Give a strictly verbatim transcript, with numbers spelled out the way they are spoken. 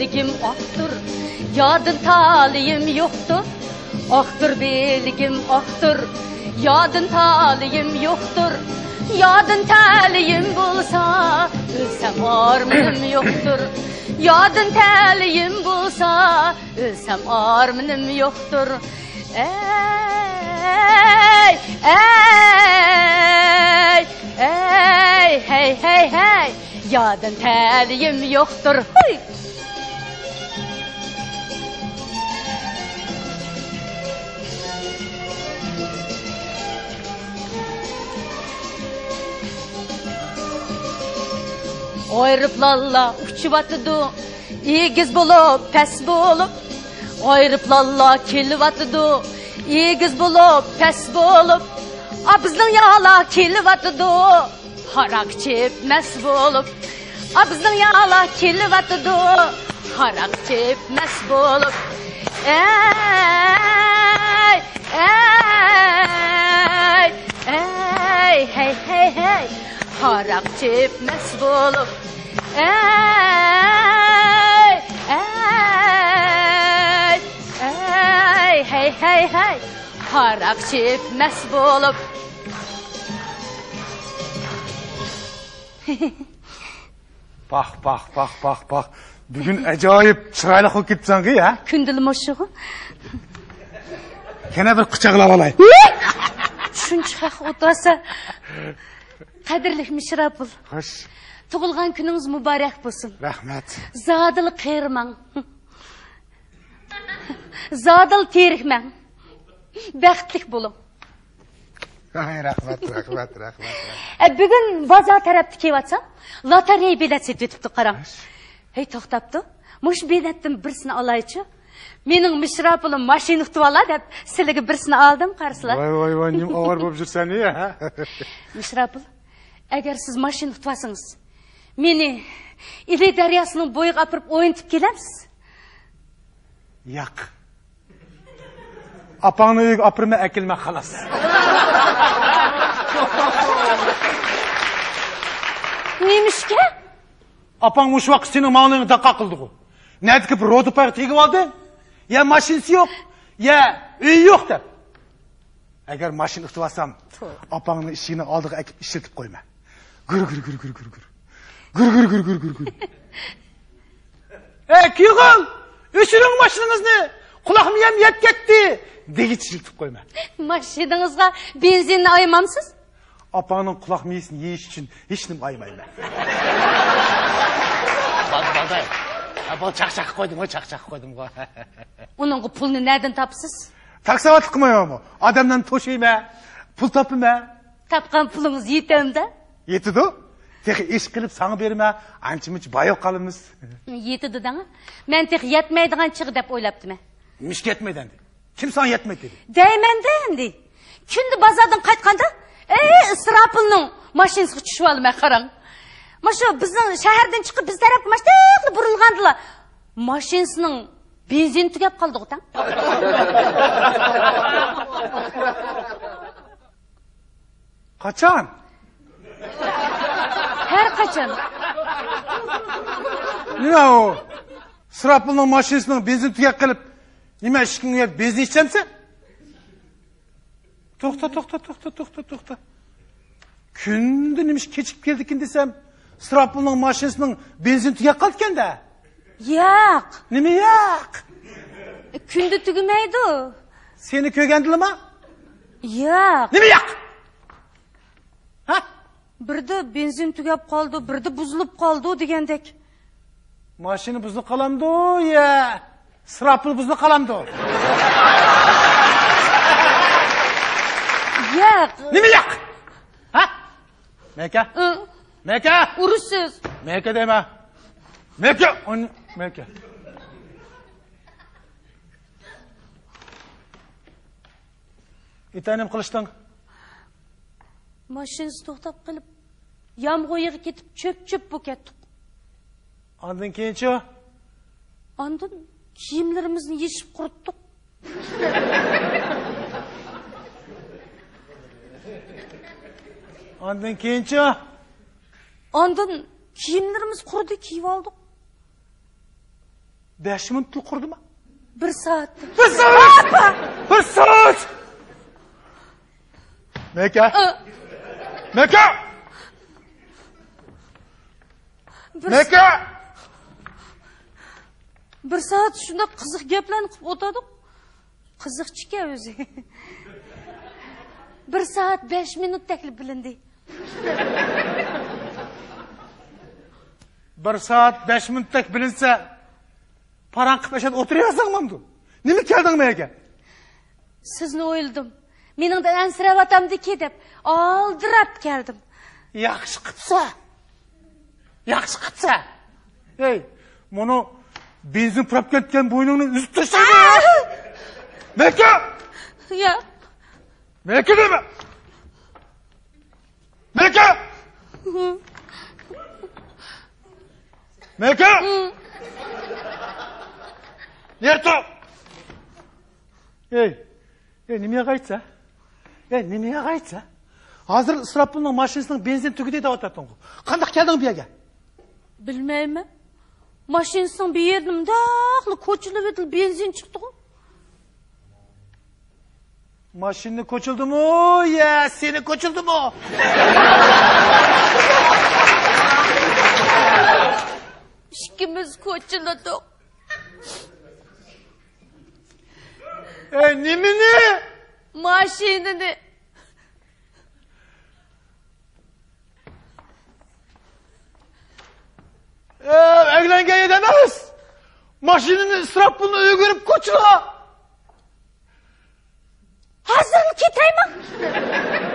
بىلىگىم ئاقتۇر، يادىن تالىيىم يوقتۇر. ئاقتۇر بىلىگىم ئاقتۇر، يادىن تالىيىم يوقتۇر. يادىن تالىيىم بولسا، ئۆلسەم ئارمىنىم يوقتۇر. يادىن تالىيىم بولسا، ئۆلسەم ئارمىنىم يوقتۇر. ئەي، ئەي، ئەي، ھەي، ھەي، ھەي. يادىن تالىيىم يوقتۇر. ھۇي! ئايروپىلانلار ئۇچۇۋاتىدۇ، ئېگىز بولۇپ، پەس بولۇپ. ئايروپىلانلار كېلىۋاتىدۇ، ئېگىز بولۇپ، پەس بولۇپ. ئا، بىزنىڭ يالا كېلىۋاتىدۇ، ھاراق ئىچىپ مەس بولۇپ. ئا، بىزنىڭ يالا كېلىۋاتىدۇ، ھاراق ئىچىپ مەس بولۇپ. ئەي، ئەي، ئەي، ھەي، ھەي، ھەي. ھاراق ئىچىپ مەس بولۇپ. ئەي، ئەي، ئەي، ھەي، ھەي، ھەي. ھاراق ئىچىپ مەس بولۇپ. پاھ، پاھ، پاھ، پاھ، پاھ. بۈگۈن ئاجايىپ چىرايلىق بولۇپ كېتىپسەنغۇ، ھە؟ كۈندىلى مۇشۇغۇ. كەنە بىر قۇچاقلاپ ئالاي. شۇنچە خەق ئولتۇرسا. قەدىرلىك مىشراپۇل. خوش. تۇغۇلغان كۈنىڭىز مۇبارەك بولسۇن. رەھمەت. زادىلا قېرىماڭ. زادىلا تېرىكمەڭ. بەختلىك بولۇڭ. ئاي، رەھمەت، رەھمەت، رەھمەت، رەھمەت. ئە، بۈگۈن بازار تەرەپتە كېلىۋاتسام، لاتارېيا بېلەت سېتىۋېتىپتۇ، قاراڭ. ھەي، توختاپتۇ. مۇشۇ بېلەتتىن بىرسىنى ئالايچۇ. مېنىڭ مىشراپۇلۇم ماشىنا ئۇتۇۋالا دەپ، سىلىگە بىرسىنى ئالدىم، قارىسىلا. ۋاي، ۋاي، ۋاي، نېمە ئاۋارە بولۇپ يۈرسەن، ھە؟ مىشراپۇل، ئەگەر سىز ماشىنا ئۇتۇۋالسىڭىز، مېنى ئىلى دەرياسىنىڭ بويىغا ئاپىرىپ ئوينىتىپ كېلەمسىز؟ ياق. ئاپاڭنى ئۆيگە ئاپىرىمەن، ئەكېلىمەن، خالاس. نېمىشكە؟ ئاپاڭ مۇشۇ ۋاقىت سېنىڭ ماڭلىرىڭغا داقا قىلدىغۇ. نەدىكى بىر رودا پايغا تېگىۋالدى. يا ماشىنىسى يوق، يا ئۆيى يوق دەپ. ئەگەر ماشىنا ئۇتۇۋالسام، توۋا، ئاپاڭنىڭ ئىشىكىنىڭ ئالدىغا ئەكىپ ئىشلىتىپ قويىمەن. گۈر، گۈر، گۈر، گۈر، گۈر، گۈر. گۈر، گۈر، گۈر، گۈر، گۈر، گۈر. ئەي، كۈيغان! ئۆچۈرۈڭ ماشىنىڭىزنى! قۇلاق مىيەم يەپ كەتتى! دېگۈچە ئىشلىتىپ قويىمەن. ماشىنىڭىزغا بېنزىننى ئايىمامسىز؟ ئاپاڭنىڭ قۇلاق مىيىسىنى يېيىش ئۈچۈن ھېچنېمە ئايىمايمەن. بال-، بالداي. ھە، بول، چاقچاق قىلىپ قويدۇمغۇ، چاقچاق قىلىپ قويدۇمغۇ. ئۇنىڭغا پۇلنى نەدىن تاپىسىز؟ تاكساۋاتلىق قىلمايمەنمۇ؟ ئادەملەرنى توشۇيمەن، پۇل تاپىمەن. تاپقان پۇلىڭىز يېتەمدۇ؟ يېتىدۇ. تېخى ئىش قىلىپ ساڭا بېرىمەن، ئانچە-مۇنچە باياۋ قالىمىز. يېتىدۇ دەڭ. مەن تېخى يەتمەيدىغان چىغ دەپ ئويلاپتىمەن. نېمىشقا يەتمەيدۇ ئەمدى؟ كىم ساڭا يەتمەيدۇ دېدى؟ دەيمەن-دە ئەمدى. كۈندە بازاردىن قايتقاندا، ئەي، ئىسراپىلنىڭ ماشىنىسىغا چۈشۈۋالىمەن، قاراڭ. ماشۇ بىزنىڭ شەھەردىن چىقىپ بىز تەرەپكە ماشتەقلا بۇرۇلغاندىلا، ماشىنىسىنىڭ بېنزىنى تۈگەپ قالدىغۇ تەڭ. قاچان؟ ھەر قاچان. نېمە ئۇ؟ ئىسراپىلنىڭ ماشىنىسىنىڭ بېنزىنى تۈگەپ قېلىپ، نېمە ئىشىكىڭنى يەپ بېنزىن ئىچەمسەن؟ توختا، توختا، توختا، توختا، توختا. كۈندە نېمە ئىش كېچىكىپ كېلىدىكىن دېسەم، ئىسراپىلنىڭ ماشىنىسىنىڭ بېنزىنى تۈگەپ قالىدىكەن-دە. ياق. نېمە ياق؟ كۈندە تۈگىمەيدۇ. سېنى كۆرگەندىلىما؟ ياق. نېمە ياق؟ ھە؟ بىردە بېنزىن تۈگەپ قالىدۇ، بىردە بۇزۇلۇپ قالىدۇ دېگەندەك. ماشىنا بۇزۇلۇپ قالامدۇ يا ئىسراپىل بۇزۇلۇپ قالامدۇ؟ ياق. نېمە ياق؟ ھە؟ مەكە؟ ئۇ. مەكە؟ ئۇرۇشسىز. مەكە دەيمەن. مەكە! ئۇن-، مەكە. ئېتەنىم قىلىشتىڭ. ماشىنىسى توختاپ قېلىپ، يامغۇر يېغى كېتىپ، چۆپ-چۆپ بولۇپ كەتتۇق. ئاندىن كېيىنچۇ؟ ئاندىن كىيىملىرىمىزنى يېشىپ قۇرۇتتۇق. ئاندىن كېيىنچۇ؟ ئاندىن كىيىملىرىمىز قۇرۇدى، كىيىۋالدۇق. بەش مىنۇتلا قۇردىما؟ بىر سائەت. بىر سائەت! بىر سائەت! مەكە! ئە. مەكە! بىر مەكە! بىر سائەت شۇنداق قىزىق گەپلەرنى قىلىپ ئولتۇردۇق. قىزىقچىكەن ئۆزى. بىر سائەت بەش مىنۇتتەكلا بىلىندى. بىر سائەت بەش مىنۇتتەك بىلىنسە، پاراڭ قىلىپ ئەشەدە ئولتۇرۇۋەرسەڭ بولامدۇ؟ نېمە كەلدىڭ مەيەگە؟ سىزنى ئويلىدىم. مېنىڭدىن ئەنسىرەۋاتامدىكى دەپ ئالدىراپ كەلدىم. ياخشى قىپسەن. ياخشى قىپسەن. ھەي، مۇنۇ بېنزىن پۇراپ كەتكەن بوينۇڭنى ئۈزۈپ تاشلايمەن. مەكە! ياق. مەكە دەيمەن. مەكە! مەكە! نېرتو! ئەي، ئەي، نېمە ياغايتسا؟ ئەي، نېمە ياغايتسا؟ ھازىر ئىسراپىلنىڭ ماشىنىسىنىڭ بېنزىنى تۈگىدى دەۋاتاتتىڭغۇ. قانداق كەلدىڭ بۇ يەرگە؟ بىلمەيمەن. ماشىنىسىنىڭ بىر يېرىدىن مۇنداقلا كوچىلىۋېتىلىپ بېنزىن چىقتىغۇ. ماشىنىنى كوچىلىدىمۇ يا سېنى كوچىلىدىمۇ؟ ئىككىمىز كوچىلىدۇق. ئەي، نېمىنى؟ ماشىنىنى. ئەي، ئەگلەنگەن يەردە ئەمەس. ماشىنىنى ئىسراپىلنى ئۆيگە بېرىپ كوچىلا. ھازىرلا كېتەيمۇ؟